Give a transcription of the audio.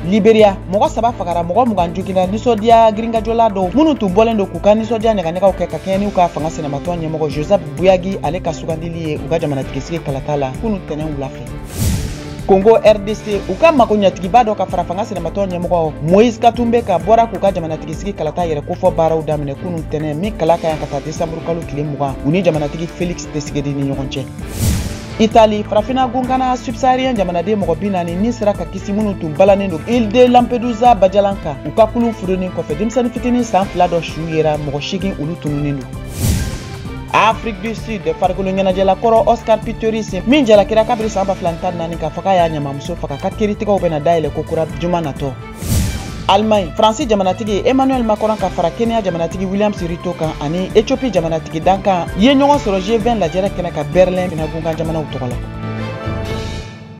Liberia, mɔgɔ 3 fagara, mɔgɔ 20 joginna nisɔndiya girinkajɔla dɔw minnu tun bɔlen don k'u ka nisɔndiya ɲagaɲagaw kɛ ka kɛɲɛ n'u ka fanga sinamatɔn ɲɛmɔgɔ Joseph Boakai ale ka sugandili ye u ka jamanatigisigi kalata la kunun tɛnɛn wula fɛ. Congo RDC, u ka mako ɲatigiba dɔ ka fara fanga sinamatɔn ɲɛmɔgɔ Moïse Katumbi ka bɔra k'u ka jamanatigisigi kalata yɛrɛ kofɔ baaraw daminɛ kunun tɛnɛn min kala ka yan ka taa desanburu kalo tile 20 u ni jamanatigi Felix Tshisekedi ni ɲɔgɔn cɛ. Italie, Farafina gunkana subsaharien jamanaden mɔgɔ 40 ni sera ka kisi minnu tun balannen don Île de Lampedusa bajalan kan u ka kulun furunin kɔfɛ, denmisɛnnin fitinin san 2 dɔ su yera, mɔgɔ 8 olu tununnen don. Afrique du Sud, farikolo ɲɛnajɛlakɔrɔ Oscar Pistorius min jalakira kabiri san 2014 k'a fɔ k'a y'a ɲamamuso faga ka kiiritigɛw bɛna dayɛlɛ ko kura juma natɔ. Allemagne, Faransi jamanatigi Emmanuel Macron ka fara Kenya jamanatigi William Ruto kan ani Ethiopie jamanatigi dankan ye ɲɔgɔn sɔrɔ G20 lajɛrɛ kɛnɛ ka Berlin gunkan jamanaw tɔgɔ la.